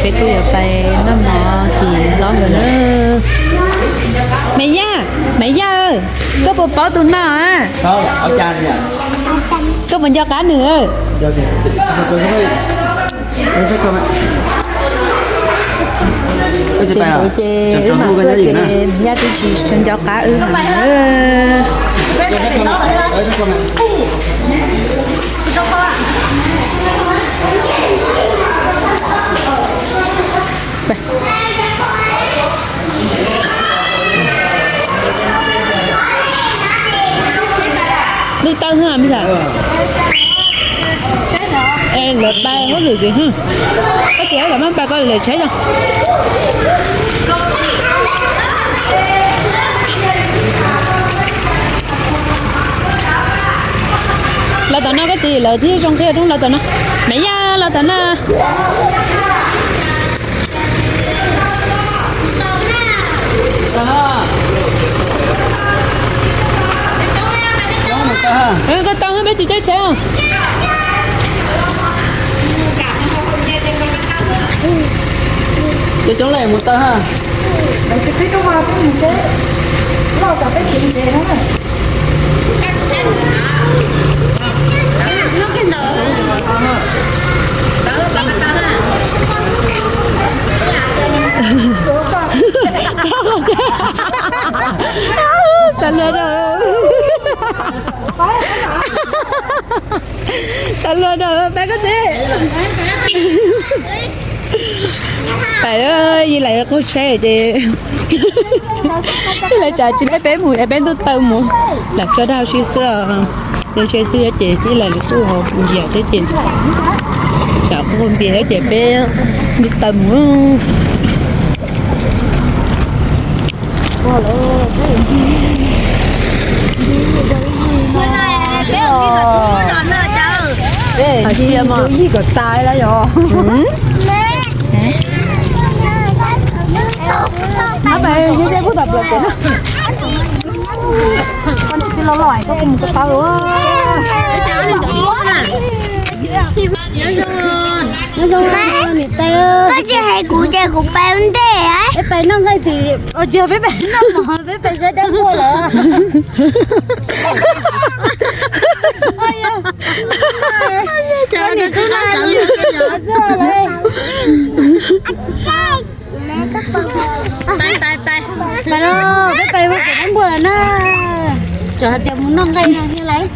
Peb kuj yuav pais noj mov tim hlob nkawd na. Maiv Yaj, Maiv Yaj, koj puas paub tus no a? Koj puas nco qab nws? Ces wb mam mus ces Maiv Yaj twb tsis nco qab wb heev. Ntuj tawb hab me ntxhais. Es lawv pais hauj lwm ces, koj txiv, lawv maj pais koj lawv tsheb os. Los tom no koj txiv, lawv thiaj zoo qhia roob, los tom no. Maiv Yaj, los tom no. Koj tau peb tsis caij tsheb. Coob coob lawm mus tau ha. Xav luag rau, xav luag rau pab koj txiv. Pais, yij laus qaug tsheb ces yij laus tsam tsis laib peb mus es peb ntuj tawm mus. Lam tso dag si xwb, yog tsheb xwb ces yij laus kuj ho npias thiab ces, tsam kuj ho npias thiab ces peb ntuj tawm mus. Yij kom tas lawm yog. Ab, pais yog kuj tom plaws kev na. Koj niam tij loj loj koj mus ko taw. Nyob zoo, niam tais. Koj tsis hais kuv ces kuv pais ua ntej. Peb pais noj nqaij tim, tsis yog, peb pais noj mov, peb pais saib dab quaj lawm. Pais, pais, pais, pais los, peb pais ua kev dab quaj lawm na. Txawm hais tias mus noj nqaij no thiab lauj.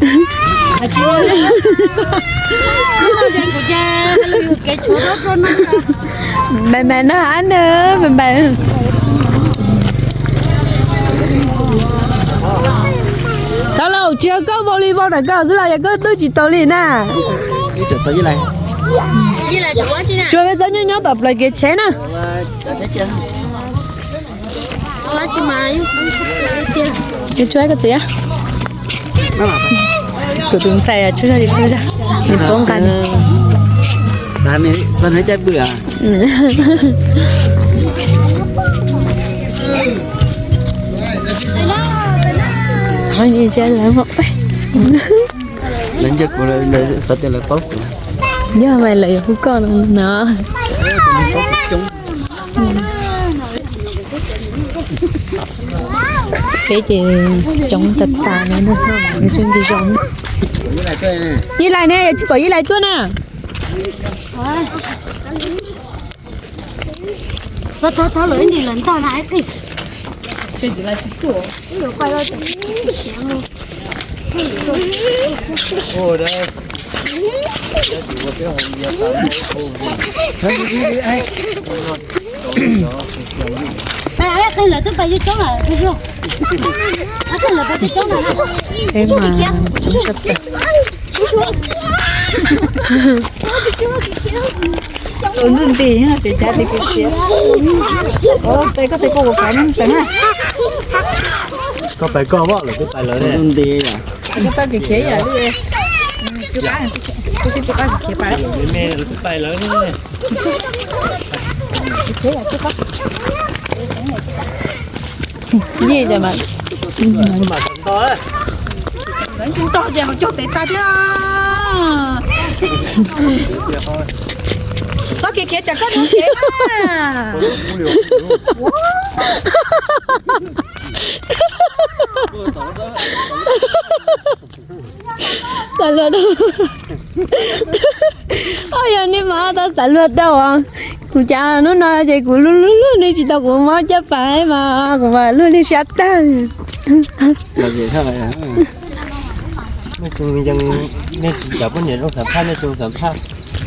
Kuv ces kuv ces hais lus yuam kev tshuav rau no. Pais, pais noj ab na, pais, pais. Tau lauj, tsis yog koj volleyball ntawm koj xwb los yog koj twb tsis tau li na. Tsuas peb txhob nyob nyob tom plaws kev tsheb na. Kuv tus ntxhais tsuas yog nws poob nqa nws. Lawv ntshe kuv, lawv xav tias lawv paub kuv. Yog mas lawv yuav hu koj no. Tsheb ces coob tas tas no, nws tseem ntsis zoo. Yij Lais ne, yog tsis pom Yij Lais tuaj na. Thov thov lawv ib ntim lawv ntog na ib qig. Lawv twb pais yug coob lawm, lawv pais coob lawm. Tus ntwj nti, tes cav tes kiv khiav. Tes koj tes koj ua pais no teev na. Koj pais koj, lawv twb pais lawv ntwj nti. Koj tau kev khiav yam li. Tus qab khiav pais. Yij mas ntog ces ho cog tes tag thiab. Txhob khiav khiav tsam koj ntoo kev na. Xav luag dau. Yog nej mas tau xav luag dau os. Kuv cas hnub no ces kuv luag luag luag nej tsis tau kuv mob caj pas mas kuv mas luag nej siab tag. Nej tsis cov poj niam zoo xam phaj, nej tsis xam phaj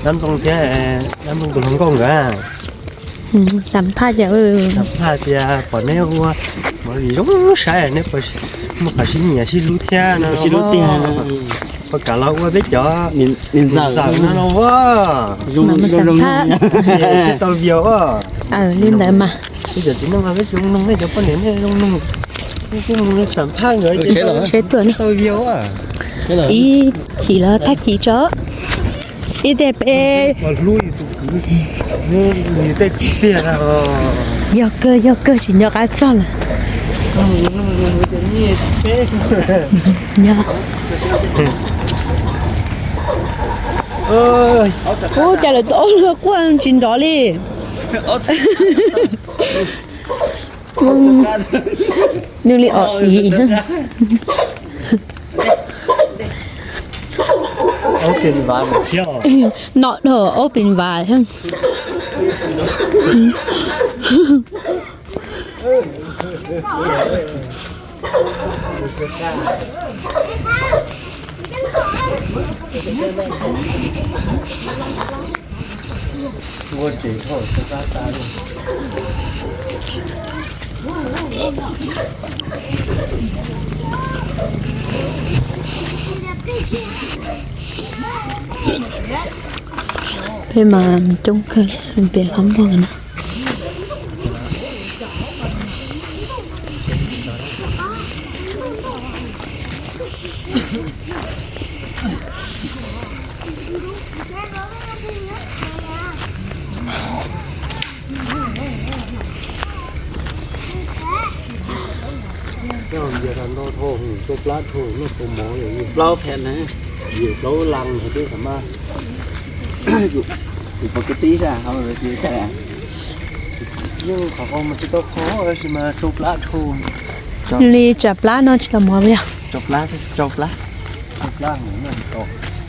dab nploog thiab dab nploog tus hluas nkauj nkawd. Xam phaj ces xam phaj tias pom neb ua movie zoo saib neb puas muaj qhov sib nyiam sib hlub thiab no. Sib hlub tiag. Puas kam los ua peb cov niam ntxawm no no ua. Zoo zoo tau view. Li ntawd mas. Peb cov txiv neej no peb tsis zoo mloog nej cov poj niam nej zoo mloog. Nej kuj mus xam phaj nkawd ces tau view. Ib chim los tag kis tso. Ib tiag peb yog kawg yog kawg tsis nco qab txog lawm. Ub, cas lawv tus aub luag quaj tsis nrov li. Nws li o i. Not open wide. Peb mas coob kawg, pem qhov muag na. Plaub phem na. Plaub las hais tias kam mas, kuv pom kwv tij sab hauv, yeej qhov qhov mas tsis tau qhov tab sis mas tsau plab dhau. Li tsam plab no tsis tau mov li. Tsau plab, tsau plab.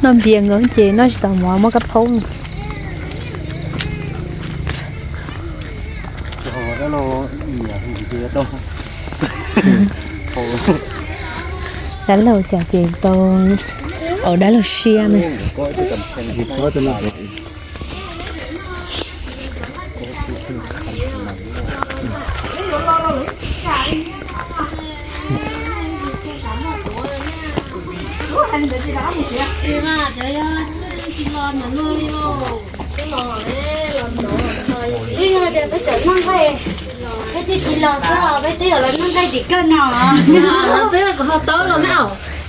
Noj npias nkaus ces noj tsis tau mov muab kab phaub. Dab laug cas ces tau, au, dab laug siab na. Peb yog tias peb tseem noj nqaij, peb twb tsis los xwb, peb twb yuav los noj nqaij tim kawg no. Twb kuv ho taub los na.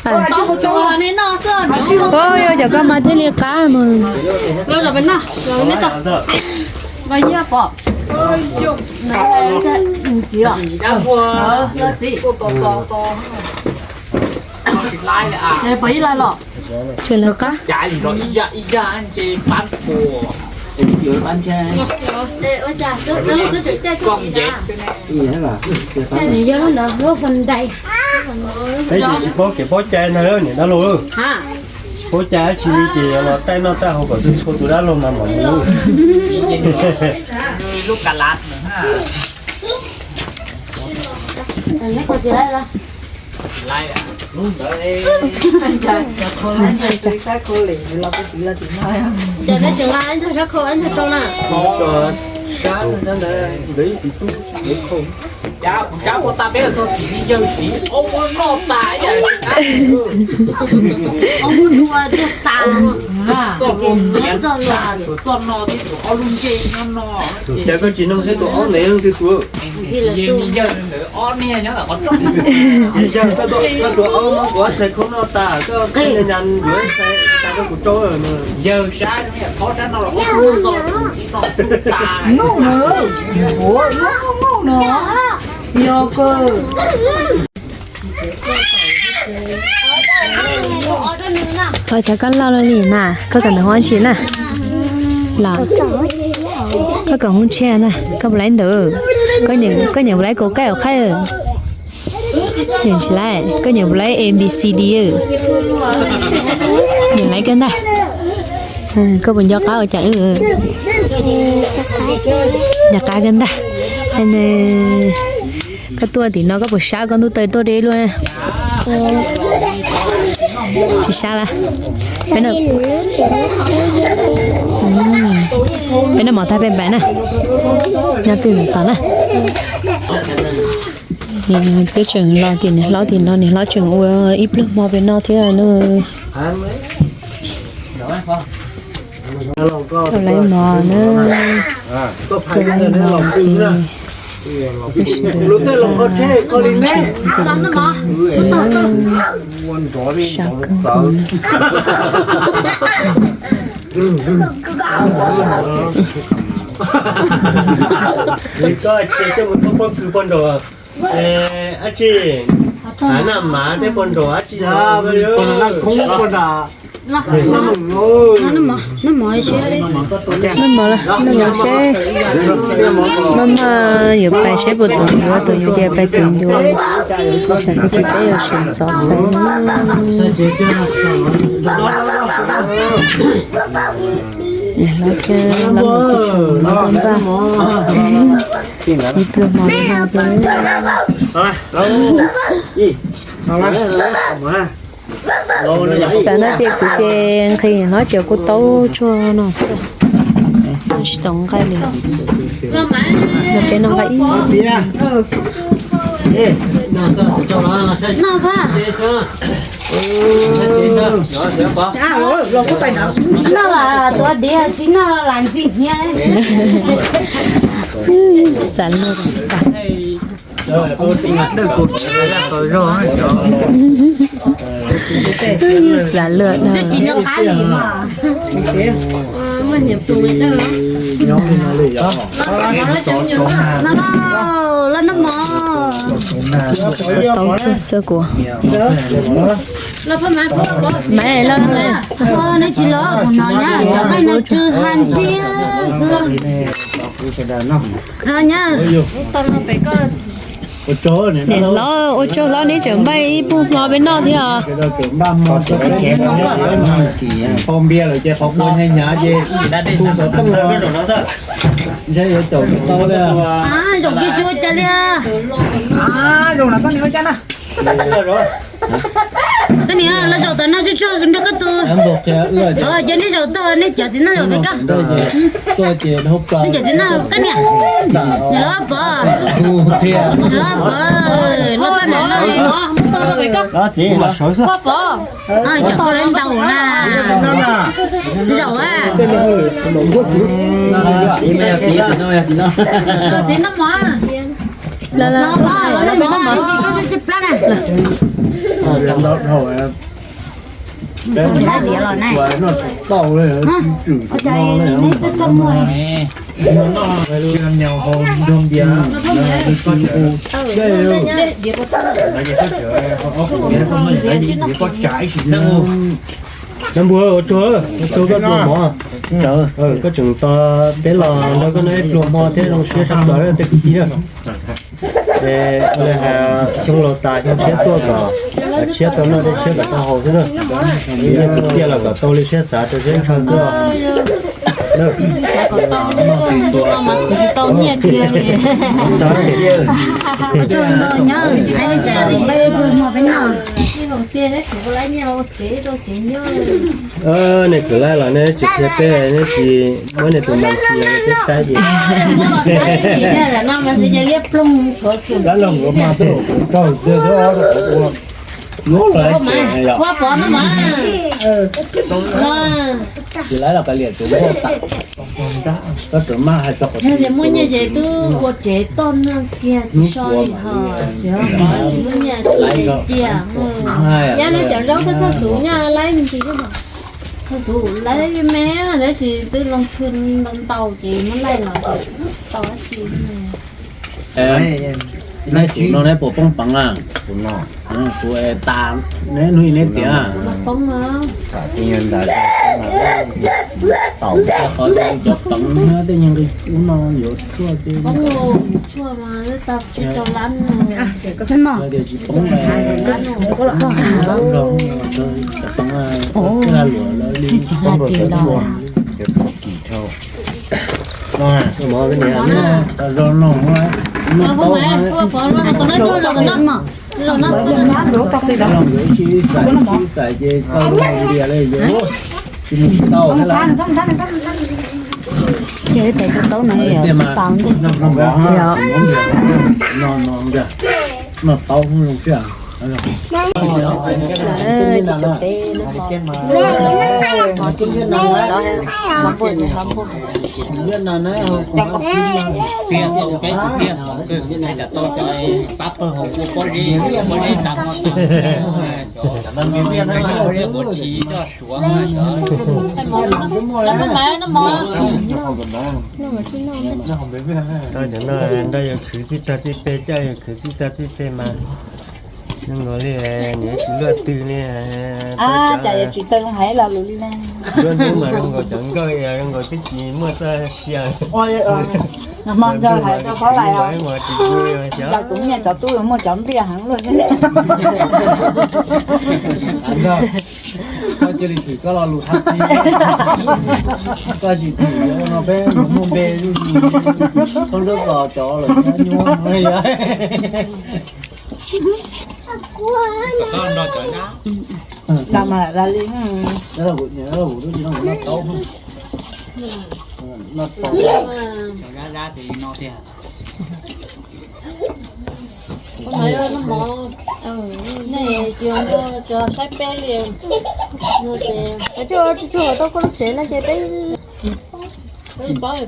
Taub tuag ne noj xwb. Yog cov koj mas thiaj li qab mas. Los peb noj, neb tau. Los yog pom. Txiv. Pom ib lais los. Tseem lawv qab. Peb ces tsis paub kev paub cai ntag niam dab laug. Tsis paub cai dab tsi li ces los taij noj taij haus kom txhua txhua tus dab laug mas mam mus. Cas peb tseem nqa ib ntag sab khau ib ntag rau na. Sab ntawd ntawd ib tib tub. Cas kuv sab ua tas peb txog txiv yawg txiv ob muab noj tas ib yam. Ob muab nua tiag tas. Txoj hlua txiav tas, txoj no thiab tus ob lub ncej nyob no. Cas koj tsis nug seb tus aub ntawd yog leej twg tus? Yawg ntawd ob niag nyob ntawm qhov rooj. Yawg, koj tus aub muab kuv ob txhais khau noj tas, koj qhia nyas yuav ib txhais tas rau kuv rau. Yawg sab, sab no los ua txoj hlua txiav tas. Noj no, noj noj no, yog kawg. Qhov chaw koj loj loj li na, koj kam ntawd ua dab tsi na? Los, koj kom hub tshiab na, koj puas laib ntawd? Koj nyiam puas laib kaus qaib hauv qhaib? Tsis laib, koj nyiam puas laib A B C D? Nyiam laib kawg ntag. Koj puas nco qab ua cas? Nco qab kawg ntag. Koj tuaj tim no koj puas sab koj ntuj taw tuaj deb luaj? Tsis sab lawm. Peb noj mov tag peb npaj na. Nyob twg mus tod na. Peb tseem los tim niam hlob tim no, niam hlob tseem ua ib pluag hmo peb noj thiab na. Rau lawv mov na. Rau lawv mov. Sab kawg nkaus. Koj ces coj mus thoob pob kws poj nrauj, dab tsi, hav naj mav thiab poj nrauj dab tsi los. Noj mov, noj mov seb, maj maj yuav pais seb puas tus nyuj, tus nyuj tias pais tus nyuj, sawv daws ces peb yuav sawv ntxov pais. Niam hlob thiab hlob mus kuj tseem npaj npaj ib pluag hmo li no thiab. Tsam no ces kuv ces nqhis hlob ces kuv taub tsuag no xwb, tsis tau nqaij li. Los peb noj nqaij ib. Noj los tuav diav tsis noj los lam ntxi hniav. Xav luag tas. Xav luag na. Tau tsuag xwb kuv. Maiv, los maiv. Neb tsis los kuv hnov nyab, nqaij no tsw ha ntxiag xwb. Nyab, niam hlob ua tsaug hlob, neb tseem npaj ib pluag hmo peb noj thiab os. Npaj hmo tso, npaj hmo tso, npaj hmo tso. Ntshe yuav caum tsis tau li. Zaum kiag tsis ua cas li. Koj niam, los zaum tom no tsuag tsuag nrog koj tus. Ces nej zaum tag nej cov txiv neej zaum pem koj. Nej cov txiv neej, koj niam, niam hlob Pov, niam hlob Pov, los koj niam, peb Pov, cov koj lawv ntaus na. Zaum a. Cov txiv neej mog. Los los los, tsis plab na. Nab npua, ua tsaug, ua tsaug koj pluag hmo. Koj tseem tos peb los nrog koj noj ib pluag hmo thiab zoo siab tshaj plaws tej kwv tij na. Ua li hais xyoo laus tas xyoo tshiab tuaj kom tshiab tau noj dej tshiab kom tau haus xwb na. Ib yam kwv tij los kom tau li siab xav rau siab ntshaw xwb. Nej kwv laij los nej tsis qhia peb, nej tsis muab nej tus mas xis los peb saib ces. Lawv los ua mas tau tsaug tiag thiab. Tsis laib los kav liam tus nkauj tas. Koj tseem maj hais txog qhov tias muaj nyiaj ces twb ua tsev toj neeg kiag tsis so li hos, tsis muaj nyiaj cia. Yog nej cov zaub thawj thawj xub nyiaj laib me ntsis. Thawj xub laib me, tab sis twb loo thwj ntau ntau ces muab laij los tau dab tsi. Laij xub no neb puas poob peev na? Kuv no, kuv tas neb hnub neb txiav. Poob no. Xav tij nyag ntawd, tau cov peev tej nyag nqi ub no yuav tshuaj tiag. Poob tshuaj mas tau tsib rau lab no. Tias tsis poob, poob tej lag luam lawv li. Poob rau cov tshuaj, cov tshuaj kim dhau. No, no, no, no, no, no, no, no, no, ces tau li yuav tsis mus tsis tau. Ces tes tus taub no yog xub tau ntej xwb. No, no, no, taub zoo siab. Peb tus peb tus peb, pab pawg hauv kuv pob zeb, pob zeb tas mo tas, cov ua tshis coj suav. Cov no nrog yus khwv txij tag txij peg, coj yus khwv txij tag txij peg mas zoo nkaus li nws tsis luaj twg li. Cas yuav tsis tau hais los lus li ne. Luaj hnub mas zoo nkaus cov nkauj, zoo nkaus twb tsis muaj txoj sia. Hmo ntsog hais rau qhov lais os, nrog kuv nyiaj cov tub muaj cov npiaj heev luaj thiab. Koj cia li thwm koj lo lus thab tib, koj tsis thwm no peb yuav muaj npe, koj nrog txog cov lawm nyuaj. Los mas lam li, no tau, no tau. Nej tsis saib peb li. Tsuag tsuag tau koj lub tsev no ces peb nkawd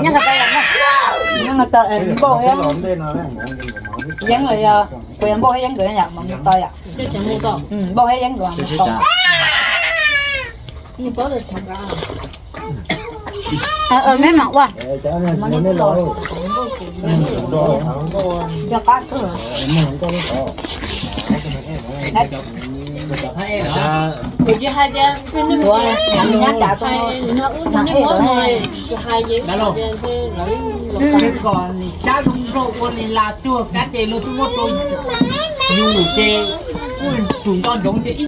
nyob qhov twg, nyob qhov twg, npauj thiab yeeb los yog, kuv yog npauj thiab yeeb nkawd yom, mas mus tau yom. Npauj thiab yeeb nkawd mus tau. Meb mam ua. Cov qab kawg. Kuv tsis hais tias nyab tas tau no, wb no nej muab no, tsis hais ces lawv kom nim cab zoo nraug ua li las tuag kab ces luag twb muab rau yus ces kuj tsum nto ntsoov ces ib